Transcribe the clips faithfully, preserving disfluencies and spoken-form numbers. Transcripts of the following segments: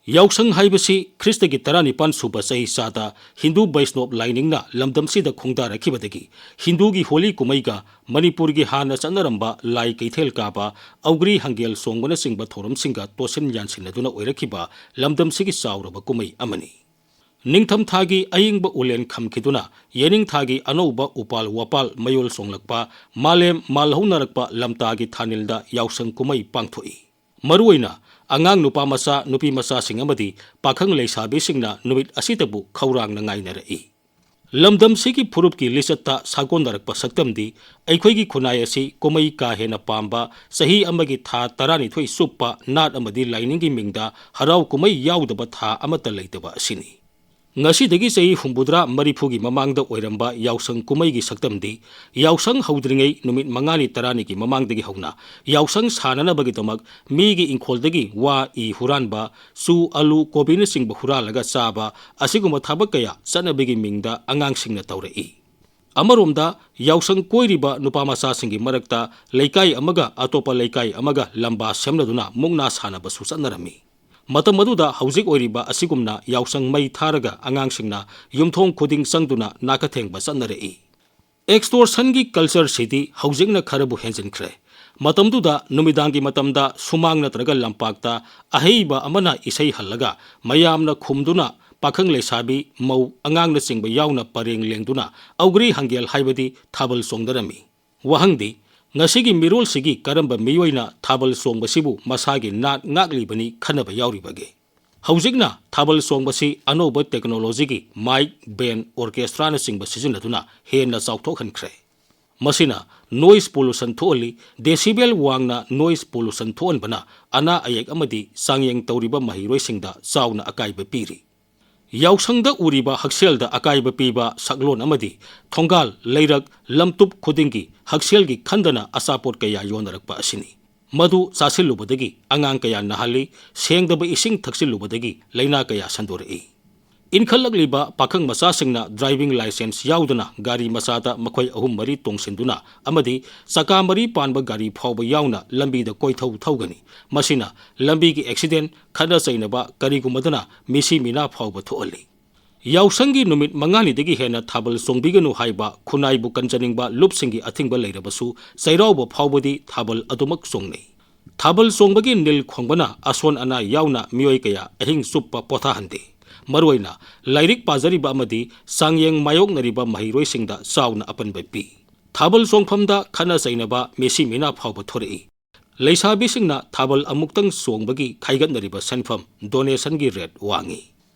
ꯌꯥꯎꯁꯪ ꯍꯥꯏꯕꯁꯤ ꯈ꯭ꯔꯤꯁꯇꯒꯤ ꯇꯔꯥꯅꯤꯄꯥꯟ ꯁꯨꯕ ꯆꯍꯤ ꯆꯥꯗ ꯍꯤꯟꯗꯨ ꯕꯩꯁꯅꯣꯞ ꯂꯥꯏꯅꯤꯡꯅ ꯂꯝꯗꯝꯁꯤꯗ ꯈꯣꯡꯗꯥꯔꯛꯈꯤꯕꯗꯒꯤ ꯍꯤꯟꯗꯨꯒꯤ ꯍꯣꯂꯤ ꯀꯨꯝꯍꯩꯒ ꯃꯅꯤꯄꯨꯔꯒꯤ ꯍꯥꯟꯅ ꯆꯠꯅꯔꯝꯕ ꯂꯥꯏ ꯀꯩꯊꯦꯜ ꯀꯥꯕ, ꯑꯧꯒ꯭ꯔꯤ ꯍꯪꯒꯦꯜ ꯆꯣꯡꯕꯅꯆꯤꯡꯕ ꯊꯧꯔꯝꯁꯤꯡꯒ ꯇꯣꯠꯁꯤꯟ ꯌꯥꯟꯁꯤꯟꯅꯗꯨꯅ ꯑꯣꯏꯔꯛꯈꯤꯕ ꯂꯝꯗꯝꯁꯤꯒꯤ ꯆꯥꯎꯔꯕ ꯀꯨꯝꯍꯩ ꯑꯃꯅꯤ꯫ ꯅꯤꯡꯊꯝꯊꯥꯒꯤ ꯑꯏꯪꯕ ꯎꯂꯦꯟ ꯈꯝꯈꯤꯗꯨꯅ ꯌꯦꯅꯤꯡꯊꯥꯒꯤ ꯑꯅꯧꯕ ꯎꯄꯥꯜ ꯋꯥꯄꯥꯜ ꯃꯌꯣꯜ ꯆꯣꯡꯂꯛꯄ, ꯃꯥꯂꯦꯝ ꯃꯥꯜꯍꯧꯅꯔꯛꯄ ꯂꯝꯇꯥꯒꯤ ꯊꯥꯅꯤꯜꯗ ꯌꯥꯎꯁꯪ ꯀꯨꯝꯍꯩ ꯄꯥꯡꯊꯣꯛꯏ꯫ ꯃꯔꯨꯑꯣꯏꯅ ꯑꯉꯥꯡ ꯅꯨꯄꯥ ꯃꯆꯥ, ꯅꯨꯄꯤ ꯃꯆꯥꯁꯤꯡ ꯑꯃꯗꯤ ꯄꯥꯈꯪ ꯂꯩꯁꯥꯕꯤꯁꯤꯡꯅ ꯅꯨꯃꯤꯠ ꯑꯁꯤꯗꯕꯨ ꯈꯧꯔꯥꯡꯅ ꯉꯥꯏꯅꯔꯛꯏ꯫ ꯂꯝꯗꯝꯁꯤꯒꯤ ꯐꯨꯔꯨꯞꯀꯤ ꯂꯤꯆꯠꯇ ꯁꯥꯒꯣꯟꯅꯔꯛꯄ ꯁꯛꯇꯝꯗꯤ ꯑꯩꯈꯣꯏꯒꯤ ꯈꯨꯟꯅꯥꯏ ꯑꯁꯤ ꯀꯨꯝꯍꯩ ꯀꯥ ꯍꯦꯟꯅ ꯄꯥꯝꯕ, ꯆꯍꯤ ꯑꯃꯒꯤ ꯊꯥ ꯇꯔꯥꯅꯤꯊꯣꯏ ꯆꯨꯞꯄ ꯅꯥꯠ ꯑꯃꯗꯤ ꯂꯥꯏꯅꯤꯡꯒꯤ ꯃꯤꯡꯗ ꯍꯔꯥꯎ ꯀꯨꯝꯍꯩ ꯌꯥꯎꯗꯕ ꯊꯥ ꯑꯃꯠꯇ ꯂꯩꯇꯕ ꯑꯁꯤꯅꯤ꯫ ꯉꯁꯤꯗꯒꯤ ꯆꯍꯤ ꯍꯨꯝꯐꯨꯇꯔꯥ ꯃꯔꯤꯐꯨꯒꯤ ꯃꯃꯥꯡꯗ ꯑꯣꯏꯔꯝꯕ ꯌꯥꯎꯁꯪ ꯀꯨꯝꯍꯩꯒꯤ ꯁꯛꯇꯝꯗꯤ ꯌꯥꯎꯁꯪ ꯍꯧꯗ꯭ꯔꯤꯉꯩ ꯅꯨꯃꯤꯠ ꯃꯉꯥꯅꯤ ꯇꯔꯥꯅꯤꯒꯤ ꯃꯃꯥꯡꯗꯒꯤ ꯍꯧꯅ ꯌꯥꯎꯁꯪ ꯁꯥꯟꯅꯅꯕꯒꯤꯗꯃꯛ ꯃꯤꯒꯤ ꯏꯪꯈꯣꯜꯗꯒꯤ ꯋꯥ, ꯏ ꯍꯨꯔꯥꯟꯕ, ꯆꯨ, ꯑꯂꯨ, ꯀꯣꯕꯤꯅꯆꯤꯡꯕ ꯍꯨꯔꯥꯜꯂꯒ ꯆꯥꯕ ꯑꯁꯤꯒꯨꯝꯕ ꯊꯕꯛ ꯀꯌꯥ ꯆꯠꯅꯕꯤꯒꯤ ꯃꯤꯡꯗ ꯑꯉꯥꯡꯁꯤꯡꯅ ꯇꯧꯔꯛꯏ꯫ ꯑꯃꯔꯣꯝꯗ ꯌꯥꯎꯁꯪ ꯀꯣꯏꯔꯤꯕ ꯅꯨꯄꯥ ꯃꯆꯥꯁꯤꯡꯒꯤ ꯃꯔꯛꯇ ꯂꯩꯀꯥꯏ ꯑꯃꯒ ꯑꯇꯣꯞꯄ ꯂꯩꯀꯥꯏ ꯑꯃꯒ ꯂꯝꯕꯥ ꯁꯦꯝꯅꯗꯨꯅ ꯃꯨꯛꯅꯥ ꯁꯥꯟꯅꯕꯁꯨ ꯆꯠꯅꯔꯝꯃꯤ꯫ ꯃꯇꯝ ꯑꯗꯨꯗ ꯍꯧꯖꯤꯛ ꯑꯣꯏꯔꯤꯕ ꯑꯁꯤꯒꯨꯝꯅ ꯌꯥꯎꯁꯪ ꯃꯩ ꯊꯥꯔꯒ ꯑꯉꯥꯡꯁꯤꯡꯅ ꯌꯨꯝꯊꯣꯡ ꯈꯨꯗꯤꯡ ꯆꯪꯗꯨꯅ ꯅꯥꯀꯊꯦꯡꯕ ꯆꯠꯅꯔꯛꯏ꯫ ꯑꯦꯛꯁꯇꯣꯔꯁꯟꯒꯤ ꯀꯜꯆꯔꯁꯤꯗꯤ ꯍꯧꯖꯤꯛꯅ ꯈꯔꯕꯨ ꯍꯦꯟꯖꯤꯟꯈ꯭ꯔꯦ꯫ ꯃꯇꯝꯗꯨꯗ ꯅꯨꯃꯤꯗꯥꯡꯒꯤ ꯃꯇꯝꯗ ꯁꯨꯃꯥꯡ ꯅꯠꯇ꯭ꯔꯒ ꯂꯝꯄꯥꯛꯇ ꯑꯍꯩꯕ ꯑꯃꯅ ꯏꯁꯩ ꯍꯜꯂꯒ ꯃꯌꯥꯝꯅ ꯈꯨꯝꯗꯨꯅ ꯄꯥꯈꯪ ꯂꯩꯁꯥꯕꯤ, ꯃꯧ, ꯑꯉꯥꯡꯅꯆꯤꯡꯕ ꯌꯥꯎꯅ ꯄꯔꯦꯡ ꯂꯦꯡꯗꯨꯅ ꯑꯧꯒ꯭ꯔꯤ ꯍꯪꯒꯦꯜ ꯍꯥꯏꯕꯗꯤ ꯊꯥꯕꯜ ꯆꯣꯡꯅꯔꯝꯃꯤ꯫ ꯋꯥꯍꯪꯗꯤ, ꯉꯁꯤꯒꯤ ꯃꯤꯔꯣꯜꯁꯤꯒꯤ ꯀꯔꯝꯕ ꯃꯤꯑꯣꯏꯅ ꯊꯥꯕꯜ ꯆꯣꯡꯕꯁꯤꯕꯨ ꯃꯁꯥꯒꯤ ꯅꯥꯠ ꯉꯥꯛꯂꯤꯕꯅꯤ ꯈꯟꯅꯕ ꯌꯥꯎꯔꯤꯕꯒꯦ? ꯍꯧꯖꯤꯛꯅ ꯊꯥꯕꯜ ꯆꯣꯡꯕꯁꯤ ꯑꯅꯧꯕ ꯇꯦꯛꯅꯣꯂꯣꯖꯤꯒꯤ ꯃꯥꯏꯛ, ꯕꯦꯟ, ꯑꯣꯔꯀꯦꯁꯇ꯭ꯔꯥꯅꯆꯤꯡꯕ ꯁꯤꯖꯤꯟꯅꯗꯨꯅ ꯍꯦꯟꯅ ꯆꯥꯎꯊꯣꯛꯍꯟꯈ꯭ꯔꯦ꯫ ꯃꯁꯤꯅ ꯅꯣꯏꯁ ꯄꯣꯂꯨꯁꯟ ꯊꯣꯛꯍꯜꯂꯤ꯫ ꯗꯦꯁꯤꯕꯦꯜ ꯋꯥꯡꯅ ꯅꯣꯏꯁ ꯄꯣꯂꯨꯁꯟ ꯊꯣꯛꯍꯟꯕꯅ ꯑꯅꯥ ꯑꯌꯦꯛ ꯑꯃꯗꯤ ꯆꯥꯡꯌꯦꯡ ꯇꯧꯔꯤꯕ ꯃꯍꯩꯔꯣꯏꯁꯤꯡꯗ ꯆꯥꯎꯅ ꯑꯀꯥꯏꯕ ꯄꯤꯔꯤ꯫ ꯌꯥꯎꯁꯪꯗ ꯎꯔꯤꯕ ꯍꯛꯁꯦꯜꯗ ꯑꯀꯥꯏꯕ ꯄꯤꯕ ꯁꯛꯂꯣꯟ ꯑꯃꯗꯤ ꯊꯣꯡꯒꯥꯜ, ꯂꯩꯔꯛ, ꯂꯝꯇꯨꯞ ꯈꯨꯗꯤꯡꯒꯤ ꯍꯛꯁꯦꯜꯒꯤ ꯈꯟꯗꯅ ꯑꯆꯥꯄꯣꯠ ꯀꯌꯥ ꯌꯣꯟꯅꯔꯛꯄ ꯑꯁꯤꯅꯤ꯫ ꯃꯗꯨ ꯆꯥꯁꯤꯜꯂꯨꯕꯗꯒꯤ ꯑꯉꯥꯡ ꯀꯌꯥ ꯅꯥꯍꯜꯂꯤ, ꯁꯦꯡꯗꯕ ꯏꯁꯤꯡ ꯊꯛꯆꯤꯜꯂꯨꯕꯗꯒꯤ ꯂꯥꯏꯅꯥ ꯀꯌꯥ ꯁꯟꯗꯣꯔꯛꯏ꯫ ꯏꯟꯈꯠꯂꯛꯂꯤꯕ ꯄꯥꯈꯪ ꯃꯆꯥꯁꯤꯡꯅ driving licence ꯌꯥꯎꯗꯅ ꯒꯥꯔꯤ ꯃꯆꯥꯗ ꯃꯈꯣꯏ ꯑꯍꯨꯝ ꯃꯔꯤ ꯇꯣꯡꯁꯤꯟꯗꯨꯅ ꯑꯃꯗꯤ ꯆꯀꯥ ꯃꯔꯤ ꯄꯥꯟꯕ ꯒꯥꯔꯤ ꯐꯥꯎꯕ ꯌꯥꯎꯅ ꯂꯝꯕꯤꯗ ꯀꯣꯏꯊꯧ ꯊꯧꯒꯅꯤ꯫ ꯃꯁꯤꯅ ꯂꯝꯕꯤꯒꯤ accident, ꯈꯠꯅ ꯆꯩꯅꯕ, ꯀꯔꯤꯒꯨꯝꯕꯗꯅ ꯃꯤꯁꯤ ꯃꯤꯅꯥ ꯐꯥꯎꯕ ꯊꯣꯛꯍꯜꯂꯤ꯫ ꯌꯥꯎꯁꯪꯒꯤ ꯅꯨꯃꯤꯠ ꯃꯉꯥꯅꯤꯗꯒꯤ ꯍꯦꯟꯅ ꯊꯥꯕꯜ ꯆꯣꯡꯕꯤꯒꯅꯨ ꯍꯥꯏꯕ ꯈꯨꯟꯅꯥꯏꯕꯨ ꯀꯟꯖꯅꯤꯡꯕ ꯂꯨꯞꯁꯤꯡꯒꯤ ꯑꯊꯤꯡꯕ ꯂꯩꯔꯕꯁꯨ ꯆꯩꯔꯥꯎꯕ ꯐꯥꯎꯕꯗꯤ ꯊꯥꯕꯜ ꯑꯗꯨꯃꯛ ꯆꯣꯡꯅꯩ꯫ ꯊꯥꯕꯜ ꯆꯣꯡꯕꯒꯤ ꯅꯤꯜ ꯈꯣꯡꯕꯅ ꯑꯁꯣꯟ ꯑꯅꯥ ꯌꯥꯎꯅ ꯃꯤꯑꯣꯏ ꯀꯌꯥ ꯑꯍꯤꯡ ꯆꯨꯞꯄ ꯄꯣꯊꯥꯍꯟꯗꯦ꯫ ꯃꯔꯨꯑꯣꯏꯅ ꯂꯥꯏꯔꯤꯛ ꯄꯥꯖꯔꯤꯕ ꯑꯃꯗꯤ ꯆꯥꯡꯌꯦꯡ ꯃꯥꯌꯣꯛꯅꯔꯤꯕ ꯃꯍꯩꯔꯣꯏꯁꯤꯡꯗ ꯆꯥꯎꯅ ꯑꯄꯟꯕ ꯄꯤ꯫ ꯊꯥꯕꯜ ꯆꯣꯡꯐꯝꯗ ꯈꯠꯅ ꯆꯩꯅꯕ, ꯃꯤꯁꯤ ꯃꯤꯅꯥ ꯐꯥꯎꯕ ꯊꯣꯔꯛꯏ꯫ ꯂꯩꯁꯥꯕꯤꯁꯤꯡꯅ ꯊꯥꯕꯜ ꯑꯃꯨꯛꯇꯪ ꯆꯣꯡꯕꯒꯤ ꯈꯥꯏꯒꯠꯅꯔꯤꯕ ꯁꯦꯟꯐꯝ, donationꯒꯤ rate ꯋꯥꯡꯏ꯫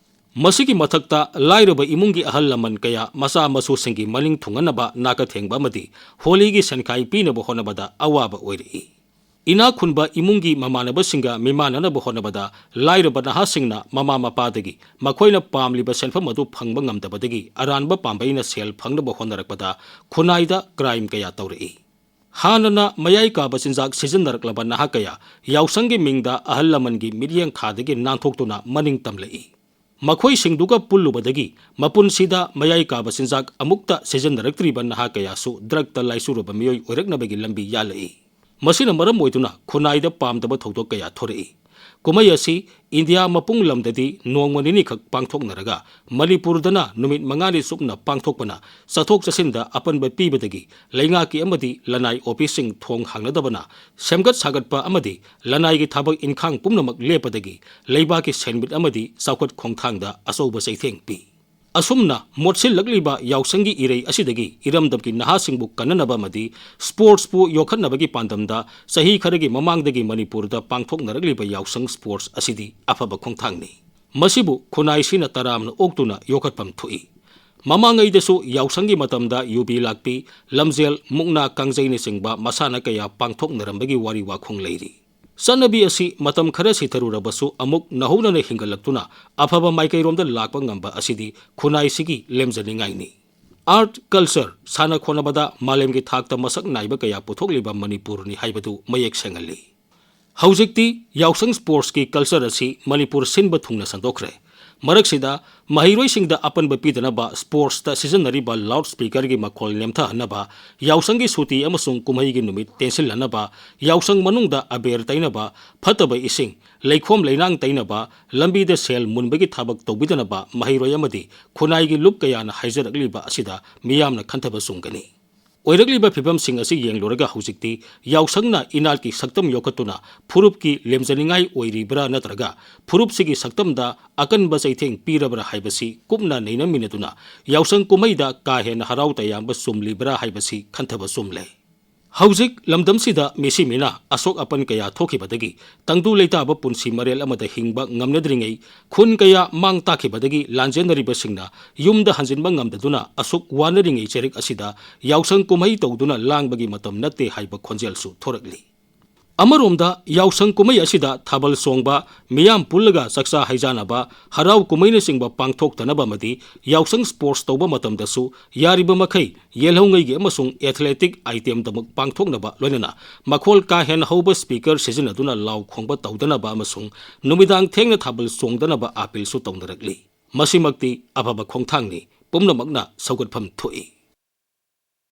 ꯃꯁꯤꯒꯤ ꯃꯊꯛꯇ ꯂꯥꯏꯔꯕ ꯏꯃꯨꯡꯒꯤ ꯑꯍꯜ ꯂꯃꯟ ꯀꯌꯥ ꯃꯆꯥ ꯃꯁꯨꯁꯤꯡꯒꯤ ꯃꯅꯤꯡ ꯊꯨꯡꯍꯟꯅꯕ ꯅꯥꯀ ꯊꯦꯡꯕ ꯑꯃꯗꯤ ꯍꯣꯂꯤꯒꯤ ꯁꯦꯟꯈꯥꯏ ꯄꯤꯅꯕ ꯍꯣꯠꯅꯕꯗ ꯑꯋꯥꯕ ꯑꯣꯏꯔꯛꯏ꯫ ꯏꯅꯥꯛ ꯈꯨꯟꯕ ꯏꯃꯨꯡꯒꯤ ꯃꯃꯥꯟꯅꯕꯁꯤꯡꯒ ꯃꯤꯃꯥꯟꯅꯅꯕ ꯍꯣꯠꯅꯕꯗ ꯂꯥꯏꯔꯕ ꯅꯍꯥꯁꯤꯡꯅ ꯃꯃꯥ ꯃꯄꯥꯗꯒꯤ ꯃꯈꯣꯏꯅ ꯄꯥꯝꯂꯤꯕ ꯁꯦꯟꯐꯝ ꯑꯗꯨ ꯐꯪꯕ ꯉꯝꯗꯕꯗꯒꯤ ꯑꯔꯥꯟꯕ ꯄꯥꯝꯕꯩꯅ ꯁꯦꯜ ꯐꯪꯅꯕ ꯍꯣꯠꯅꯔꯛꯄꯗ ꯈꯨꯟꯅꯥꯏꯗ crime ꯀꯌꯥ ꯇꯧꯔꯛꯏ꯫ ꯍꯥꯟꯅꯅ ꯃꯌꯥꯏ ꯀꯥꯕ ꯆꯤꯟꯖꯥꯛ ꯁꯤꯖꯤꯟꯅꯔꯛꯂꯕ ꯅꯍꯥ ꯀꯌꯥ ꯌꯥꯎꯁꯪꯒꯤ ꯃꯤꯡꯗ ꯑꯍꯜ ꯂꯃꯟꯒꯤ ꯃꯤꯠꯌꯦꯡ ꯈꯥꯗꯒꯤ ꯅꯥꯟꯊꯣꯛꯇꯨꯅ ꯃꯅꯤꯡ ꯇꯝꯂꯛꯏ꯫ ꯃꯈꯣꯏꯁꯤꯡꯗꯨꯒ ꯄꯨꯜꯂꯨꯕꯗꯒꯤ ꯃꯄꯨꯟꯁꯤꯗ ꯃꯌꯥꯏ ꯀꯥꯕ ꯆꯤꯟꯖꯥꯛ ꯑꯃꯨꯛꯇ ꯁꯤꯖꯤꯟꯅꯔꯛꯇ꯭ꯔꯤꯕ ꯅꯍꯥ ꯀꯌꯥꯁꯨ drugꯇ ꯂꯥꯏꯆꯨꯔꯕ ꯃꯤꯑꯣꯏ ꯑꯣꯏꯔꯛꯅꯕꯒꯤ ꯂꯝꯕꯤ ꯌꯥꯜꯂꯛꯏ꯫ ꯃꯁꯤꯅ ꯃꯔꯝ ꯑꯣꯏꯗꯨꯅ ꯈꯨꯟꯅꯥꯏꯗ ꯄꯥꯝꯗꯕ ꯊꯧꯗꯣꯛ ꯀꯌꯥ ꯊꯣꯔꯛꯏ꯫ ꯀꯨꯝꯍꯩ ꯑꯁꯤ ꯏꯟꯗꯤꯌꯥ ꯃꯄꯨꯡ ꯂꯝꯗꯗꯤ ꯅꯣꯡꯃ ꯅꯤꯅꯤꯈꯛ ꯄꯥꯡꯊꯣꯛꯅꯔꯒ, ꯃꯅꯤꯄꯨꯔꯗꯅ ꯅꯨꯃꯤꯠ ꯃꯉꯥꯅꯤ ꯆꯨꯞꯅ ꯄꯥꯡꯊꯣꯛꯄꯅ ꯆꯠꯊꯣꯛ ꯆꯠꯁꯤꯟꯗ ꯑꯄꯟꯕ ꯄꯤꯕꯗꯒꯤ ꯂꯩꯉꯥꯛꯀꯤ ꯑꯃꯗꯤ ꯂꯅꯥꯏ officeꯁꯤꯡ ꯊꯣꯡ ꯍꯥꯡꯅꯗꯕꯅ, ꯁꯦꯝꯒꯠ ꯁꯥꯒꯠꯄ ꯑꯃꯗꯤ ꯂꯅꯥꯏꯒꯤ ꯊꯕꯛ ꯏꯟꯈꯥꯡ ꯄꯨꯝꯅꯃꯛ ꯂꯦꯞꯄꯗꯒꯤ ꯂꯩꯕꯥꯛꯀꯤ ꯁꯦꯟꯃꯤꯠ ꯑꯃꯗꯤ ꯆꯥꯎꯈꯠ ꯈꯣꯡꯊꯥꯡꯗ ꯑꯆꯧꯕ ꯆꯩꯊꯦꯡ ꯄꯤ꯫ ꯑꯁꯨꯝꯅ ꯃꯣꯠꯁꯤꯜꯂꯛꯂꯤꯕ ꯌꯥꯎꯁꯪꯒꯤ ꯏꯔꯩ ꯑꯁꯤꯗꯒꯤ ꯏꯔꯝꯗꯝꯒꯤ ꯅꯍꯥꯁꯤꯡꯕꯨ ꯀꯟꯅꯅꯕ ꯑꯃꯗꯤ sportsꯄꯨ ꯌꯣꯛꯈꯠꯅꯕꯒꯤ ꯄꯥꯟꯗꯝꯗ ꯆꯍꯤ ꯈꯔꯒꯤ ꯃꯃꯥꯡꯗꯒꯤ ꯃꯅꯤꯄꯨꯔꯗ ꯄꯥꯡꯊꯣꯛꯅꯔꯛꯂꯤꯕ ꯌꯥꯎꯁꯪ sports ꯑꯁꯤꯗꯤ ꯑꯐꯕ ꯈꯣꯡꯊꯥꯡꯅꯤ꯫ ꯃꯁꯤꯕꯨ ꯈꯨꯟꯅꯥꯏꯁꯤꯅ ꯇꯔꯥꯝꯅ ꯑꯣꯛꯇꯨꯅ ꯌꯣꯛꯈꯠꯐꯝ ꯊꯣꯛꯏ꯫ ꯃꯃꯥꯡꯉꯩꯗꯁꯨ ꯌꯥꯎꯁꯪꯒꯤ ꯃꯇꯝꯗ ꯌꯨꯕꯤ ꯂꯥꯛꯄꯤ, ꯂꯝꯖꯦꯜ, ꯃꯨꯛꯅꯥ ꯀꯥꯡꯖꯩꯅꯆꯤꯡꯕ ꯃꯁꯥꯟꯅ ꯀꯌꯥ ꯄꯥꯡꯊꯣꯛꯅꯔꯝꯕꯒꯤ ꯋꯥꯔꯤ ꯋꯥꯈꯣꯡ ꯂꯩꯔꯤ꯫ ꯆꯠꯅꯕꯤ ꯑꯁꯤ ꯃꯇꯝ ꯈꯔ ꯁꯤꯊꯔꯨꯔꯕꯁꯨ ꯑꯃꯨꯛ ꯅꯧꯍꯧꯅꯅ ꯍꯤꯡꯒꯠꯂꯛꯇꯨꯅ ꯑꯐꯕ ꯃꯥꯏꯀꯩꯔꯣꯝꯗ ꯂꯥꯛꯄ ꯉꯝꯕ ꯑꯁꯤꯗꯤ ꯈꯨꯟꯅꯥꯏꯁꯤꯒꯤ ꯂꯦꯝꯖꯅꯤꯡꯉꯥꯏꯅꯤ꯫ Art, culture, ꯁꯥꯟꯅ ꯈꯣꯠꯅꯕꯗ ꯃꯥꯂꯦꯝꯒꯤ ꯊꯥꯛꯇ ꯃꯁꯛ ꯅꯥꯏꯕ ꯀꯌꯥ ꯄꯨꯊꯣꯛꯂꯤꯕ ꯃꯅꯤꯄꯨꯔꯅꯤ ꯍꯥꯏꯕꯗꯨ ꯃꯌꯦꯛ ꯁꯦꯡꯍꯜꯂꯤ꯫ ꯍꯧꯖꯤꯛꯇꯤ ꯌꯥꯎꯁꯪ sportsꯀꯤ culture ꯑꯁꯤ ꯃꯅꯤꯄꯨꯔ ꯁꯤꯟꯕ ꯊꯨꯡꯅ ꯁꯟꯗꯣꯛꯈ꯭ꯔꯦ꯫ ꯃꯔꯛꯁꯤꯗ ꯃꯍꯩꯔꯣꯏꯁꯤꯡꯗ ꯑꯄꯟꯕ ꯄꯤꯗꯅꯕ sportsꯇ ꯁꯤꯖꯤꯟꯅꯔꯤꯕ loudspeakerꯒꯤ ꯃꯈꯣꯜ ꯅꯦꯝꯊꯍꯟꯅꯕ, ꯌꯥꯎꯁꯪꯒꯤ ꯁꯨꯇꯤ ꯑꯃꯁꯨꯡ ꯀꯨꯝꯍꯩꯒꯤ ꯅꯨꯃꯤꯠ ꯇꯦꯟꯁꯤꯜꯍꯟꯅꯕ, ꯌꯥꯎꯁꯪ ꯃꯅꯨꯡꯗ ꯑꯕꯦꯔ ꯇꯩꯅꯕ, ꯐꯠꯇꯕ ꯏꯁꯤꯡ, ꯂꯩꯈꯣꯝ ꯂꯩꯅꯥꯡ ꯇꯩꯅꯕ, ꯂꯝꯕꯤꯗ ꯁꯦꯜ ꯃꯨꯟꯕꯒꯤ ꯊꯕꯛ ꯇꯧꯕꯤꯗꯅꯕ ꯃꯍꯩꯔꯣꯏ ꯑꯃꯗꯤ ꯈꯨꯟꯅꯥꯏꯒꯤ ꯂꯨꯞ ꯀꯌꯥꯅ ꯍꯥꯏꯖꯔꯛꯂꯤꯕ ꯑꯁꯤꯗ ꯃꯤꯌꯥꯝꯅ ꯈꯟꯊꯕ ꯆꯨꯝꯒꯅꯤ꯫ ꯑꯣꯏꯔꯛꯂꯤꯕ ꯐꯤꯕꯝꯁꯤꯡ ꯑꯁꯤ ꯌꯦꯡꯂꯨꯔꯒ ꯍꯧꯖꯤꯛꯇꯤ ꯌꯥꯎꯁꯪꯅ ꯏꯅꯥꯠꯀꯤ ꯁꯛꯇꯝ ꯌꯣꯛꯈꯠꯇꯨꯅ ꯐꯨꯔꯨꯞꯀꯤ ꯂꯦꯝꯖꯅꯤꯡꯉꯥꯏ ꯑꯣꯏꯔꯤꯕ꯭ꯔꯥ ꯅꯠꯇ꯭ꯔꯒ ꯐꯨꯔꯨꯞꯁꯤꯒꯤ ꯁꯛꯇꯝꯗ ꯑꯀꯟꯕ ꯆꯩꯊꯦꯡ ꯄꯤꯔꯕ꯭ꯔꯥ ꯍꯥꯏꯕꯁꯤ ꯀꯨꯞꯅ ꯅꯩꯅꯃꯤꯟꯅꯗꯨꯅ ꯌꯥꯎꯁꯪ ꯀꯨꯝꯍꯩꯗ ꯀꯥ ꯍꯦꯟꯅ ꯍꯔꯥꯎ ꯇꯌꯥꯝꯕ ꯆꯨꯝꯂꯤꯕ꯭ꯔꯥ ꯍꯥꯏꯕꯁꯤ ꯈꯟꯊꯕ ꯆꯨꯝꯂꯦ꯫ ꯍꯧꯖꯤꯛ ꯂꯝꯗꯝꯁꯤꯗ ꯃꯤꯁꯤ ꯃꯤꯅꯥ ꯑꯁꯣꯛ ꯑꯄꯟ ꯀꯌꯥ ꯊꯣꯛꯈꯤꯕꯗꯒꯤ ꯇꯪꯗꯨ ꯂꯩꯇꯥꯕ ꯄꯨꯟꯁꯤ ꯃꯔꯦꯜ ꯑꯃꯗ ꯍꯤꯡꯕ ꯉꯝꯅꯗ꯭ꯔꯤꯉꯩ ꯈꯨꯟ ꯀꯌꯥ ꯃꯥꯡ ꯇꯥꯛꯈꯤꯕꯗꯒꯤ ꯂꯥꯟꯖꯦꯟꯅꯔꯤꯕꯁꯤꯡꯅ ꯌꯨꯝꯗ ꯍꯟꯖꯤꯟꯕ ꯉꯝꯗꯗꯨꯅ ꯑꯁꯨꯛ ꯋꯥꯅꯔꯤꯉꯩ ꯆꯩꯔꯛ ꯑꯁꯤꯗ ꯌꯥꯎꯁꯪ ꯀꯨꯝꯍꯩ ꯇꯧꯗꯨꯅ ꯂꯥꯡꯕꯒꯤ ꯃꯇꯝ ꯅꯠꯇꯦ ꯍꯥꯏꯕ ꯈꯣꯟꯖꯦꯜꯁꯨ ꯊꯣꯔꯛꯂꯤ꯫ ꯑꯃꯔꯣꯝꯗ ꯌꯥꯎꯁꯪ ꯀꯨꯝꯍꯩ ꯑꯁꯤꯗ ꯊꯥꯕꯜ ꯆꯣꯡꯕ, ꯃꯤꯌꯥꯝ ꯄꯨꯜꯂꯒ ꯆꯥꯛꯆꯥ ꯍꯩꯖꯥꯅꯕ, ꯍꯔꯥꯎ ꯀꯨꯝꯍꯩꯅꯆꯤꯡꯕ ꯄꯥꯡꯊꯣꯛꯇꯅꯕ ꯑꯃꯗꯤ ꯌꯥꯎꯁꯪ sports ꯇꯧꯕ ꯃꯇꯝꯗꯁꯨ ꯌꯥꯔꯤꯕ ꯃꯈꯩ ꯌꯦꯜꯍꯧꯉꯩꯒꯤ ꯑꯃꯁꯨꯡ athletic itemꯗꯃꯛ ꯄꯥꯡꯊꯣꯛꯅꯕ ꯂꯣꯏꯅꯅ ꯃꯈꯣꯜ ꯀꯥ ꯍꯦꯟꯅ ꯍꯧꯕ speaker ꯁꯤꯖꯤꯟꯅꯗꯨꯅ ꯂꯥꯎ ꯈꯣꯡꯕ ꯇꯧꯗꯅꯕ ꯑꯃꯁꯨꯡ ꯅꯨꯃꯤꯗꯥꯡ ꯊꯦꯡꯅ ꯊꯥꯕꯜ ꯆꯣꯡꯗꯅꯕ appealꯁꯨ ꯇꯧꯅꯔꯛꯂꯤ꯫ ꯃꯁꯤꯃꯛꯇꯤ ꯑꯐꯕ ꯈꯣꯡꯊꯥꯡꯅꯤ, ꯄꯨꯝꯅꯃꯛꯅ ꯁꯧꯒꯠꯐꯝ ꯊꯣꯛꯏ꯫